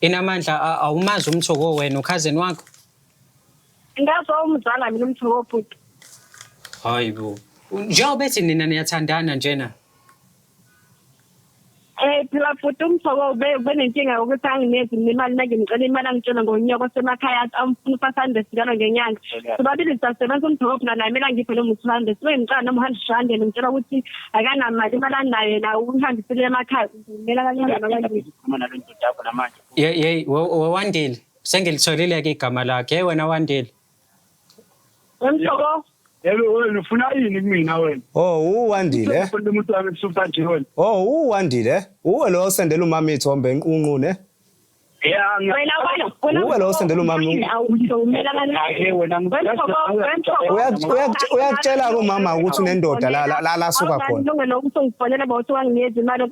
Inamandla awumazi uMthoko wena ukhazeni wakho? Ngazwa umzala mina uMthoko bhuti. Hayi bo. Njengoba bethi nina niyathandana njena. Eh phela futhi uMthoko benenkinga yokuthi anginezi mina imali manje ngicela imali angitshela ngonyaka osemakhaya athi amfuna u-500 njalo ngenyanga. Sobabili siyasebenza uMthoko phela naye kumele angiphe noma u-200. Suke ngicela noma u-100 rand yena ngitshela ukuthi akanamali imali anayo yena uyihambisile emakhaya. Ngimela kancane noma kanje. Ye ye wewandile. Sengilitholile ke igama lakhe. Hey wena Wandile. Wemthoko. Yebo wena ufuna ini kumina wena? Oh, uWandile. eh? Ufuna umuntu wami ebusuku kanje wena. Oh, uWandile. eh? Uwe lo osendela umama ithombe enqunqu ne? Ya Wena wena wena Uwe lo osendela umama. Awumela kancane. Hayi wena Uyakutshela ke umama ukuthi unendoda la la la suka khona. Ilungelo lokuthi ungifonele bawuthi wanginikeza imali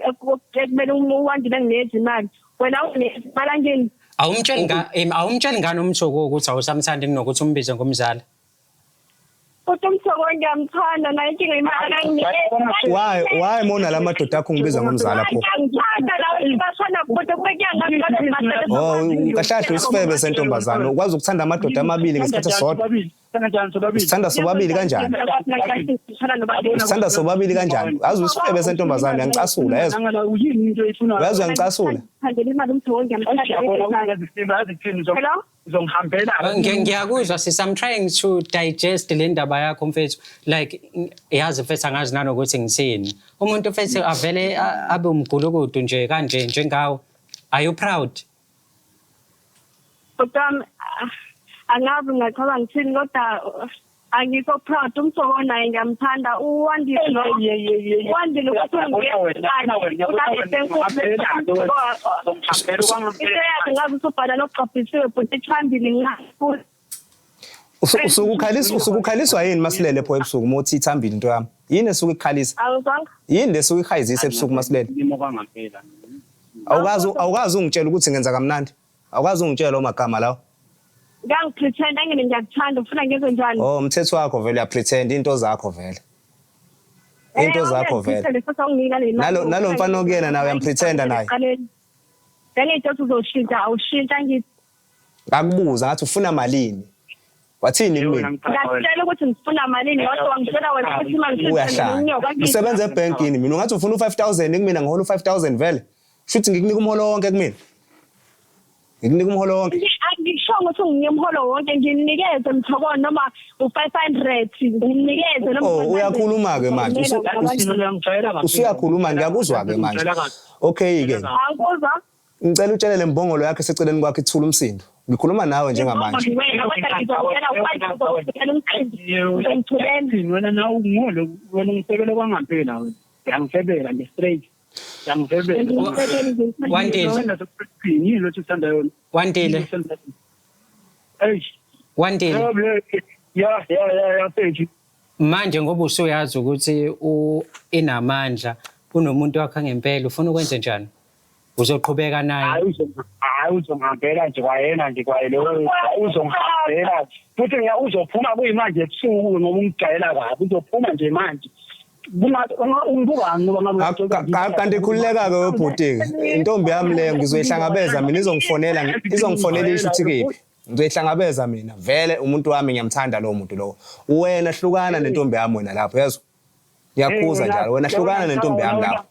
ekumele uWandile anginikeze imali. Wena unginikeza imali angini. Awumtsheli nga awumtsheli ngani uMthoko ukuthi awusamthandi kunokuthi umbize ngomzala? Kodwa uMthoko ngiyamthanda naye inkinga imali anginikeza. Why mona la madoda akho ngibiza ngomzala pho? Ngiyamthanda la bashona kodwa kube kuyangami Oh, kahle kahle usifebe sentombazane. Ukwazi ukuthanda amadoda amabili ngesikhathi esisodwa. Kanjani sobabili? Usithanda sobabili kanjani? Usithanda sobabili kanjani? Yazi usifebe sentombazane uyangicasula yezwa. Nangala yini into oyifuna? Uyazi uyangicasula. Ngithandela imali uMthoko Yabona ngiyamthanda. uyazi Simba yazi kuthini Hello? uzongihambela. Ngiyakuzwa sis, I'm trying to digest le ndaba yakho mfethu. Like yazi mfethu angazi nanokuthi ngithini. Umuntu mfethu avele abe umgulukudu nje kanje njengawe. Are you proud? Kodwa angazi ngingachaba ngithini kodwa angikho proud uMthoko naye ngiyamthanda uWandile lo uWandile ukuthi into yakhe ngazi usubhala nokugqabhisiwe bhuti ithambile ngingafuthi Usuke ukhalisa usuke ukhaliswa yini masilele pho ebusuku uma uthi ithambile into yami? Yini esuke ikukhalisa? Awuzwanga? Yini lesuke ikhayizisa ebusuku masilele? Awukazi awukazi ungitshela ukuthi ngenza kamnandi. Awukazi ungitshela omagama lawo. Ngangipretend angene ngiyakuthanda ufuna ngenze njani? Oh umthetho wakho vele uyapretend into zakho vele. Into zakho vele. Nalo nalo mfana okuyena nawe uyampretenda naye. Ngangithe uzoshintsha awushintsha ngithi Ngakubuza ngathi ufuna malini? Wathini kumina? Ngakutshela ukuthi ngifuna malini wathi wangitshela wena ukuthi imali Uyahlanya. Ngisebenza ebhenkini mina ungathi ufuna u5000 kumina ngihola u5000 vele. Shuthi ngikunika umholo wonke kumina. Ngikunika umholo wonke. Angishongo ukuthi unginike umholo wonke nginikeze Mthoko noma u500 nginikeze noma Oh uyakhuluma ke manje. Usuyakhuluma ngiyakuzwa ke manje. Okay ke. Angikuzwa. Ngicela utshele le mbongolo yakho eseceleni kwakho ithule umsindo. Ngikhuluma nawe njengamanje. Wena nawe ungolo wena ungisebele kwangampela wena. Uyangifebela nje straight. Uyangifebela. Wandile. Yini lo uthanda yona? Wandile. Eish. Wandile. Ya ya ya ya Pheji. Manje ngoba usuyazi ukuthi u inamandla unomuntu wakhe ngempela ufuna ukwenze njani? Uzoqhubeka naye. Hayi hayi uzongihambela nje kwayena nje kwaye lo uzongihambela futhi ngiya uzophuma kuyimanje ebusuku ngoba ungijwayela kabi uzophuma nje manje ungibukani ngoba ngabe Kanti khululeka ke webhuti intombi yami leyo ngizoyihlangabeza mina izongifonela izongifonela isho ukuthi kephi ngizoyihlangabeza mina vele umuntu wami ngiyamthanda lowo muntu lowo wena hlukana nentombi yami wena lapho yezwa ngiyakhuza njalo wena hlukana nentombi yami lapho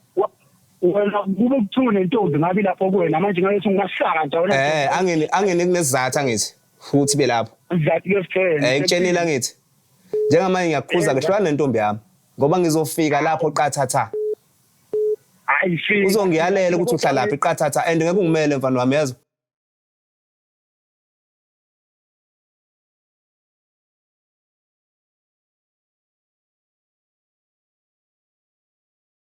wena kube kuthiwa nentombi ngabe lapho kuwena manje ngabe ungahlaka nje wena eh angini angini kunesizathu angithi futhi belapho isizathu lesitheni eh ikutshenile angithi njengamanje ngiyakukhuza ke hlukana nentombi yami ngoba ngizofika lapho qathatha hayi uzongiyalela ukuthi uhlalaphi qathatha and ngeke ungimele mfana wami yezwa.